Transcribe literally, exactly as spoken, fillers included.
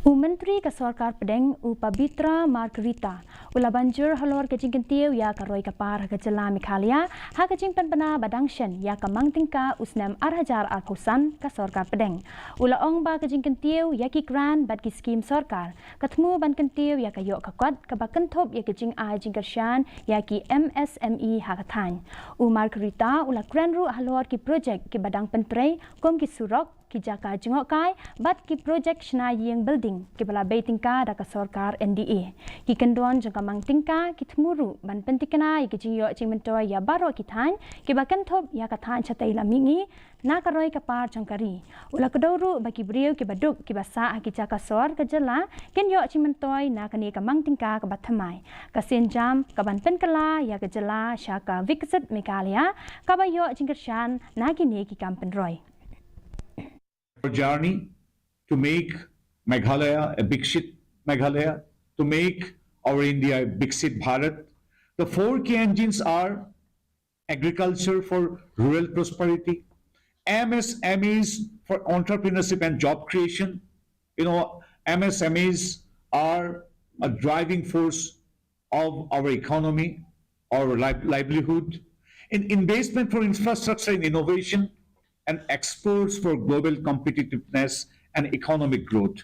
U Myntri ka Sorkar Pdeng, u Pabitra Margherita, u la ban jur halor ka jingkyntiew ïa ka roi ka par ha ka jylla Meghalaya ha ka jingpynbna ba dang shen ïa ka mang tyngka u snem ar hajar arphew san ka Sorkar Pdeng. U la ong ba ka jingkyntiew ïa ki grant bad ki skim sorkar ka thmu ban kyntiew ïa ka ïoh ka kot kaba kynthup ïa ka jingai jingkyrshan ïa ki M S M E ha ka thaiñ. U Margherita u la kren ruh halor ki projek kiba dang pyntrei kum ki surok, ki jaka jngohkai bad ki projek shna ïing building kiba la bei tyngka da ka sorkar N D A. Ki kyndon jong ka mang tyngka ki thmu ruh ban pyntikna ïa ki jingïoh jingmyntoi ïa baroh ki thaiñ kiba kynthup ïa ka thaiñ shatei lam mihngi na ka roi ka par jong ka ri. U la kdew ruh ba ki briew kiba duk kiba sah ha ki jaka sor ka jylla kin ïoh jingmyntoi na kane ka mang tyngka kaba thymmai, ka sienjam kaban pynkylla ïa ka jylla sha ka Viksit Meghalaya kaba ïoh jingkyrshan na kine ki kam pynroi. Our journey to make Meghalaya a Viksit Meghalaya, to make our India a Viksit Bharat. The four key engines are agriculture for rural prosperity, M S M Es for entrepreneurship and job creation. You know, M S M Es are a driving force of our economy, our liv- livelihood, in investment for infrastructure and innovation, and exports for global competitiveness and economic growth.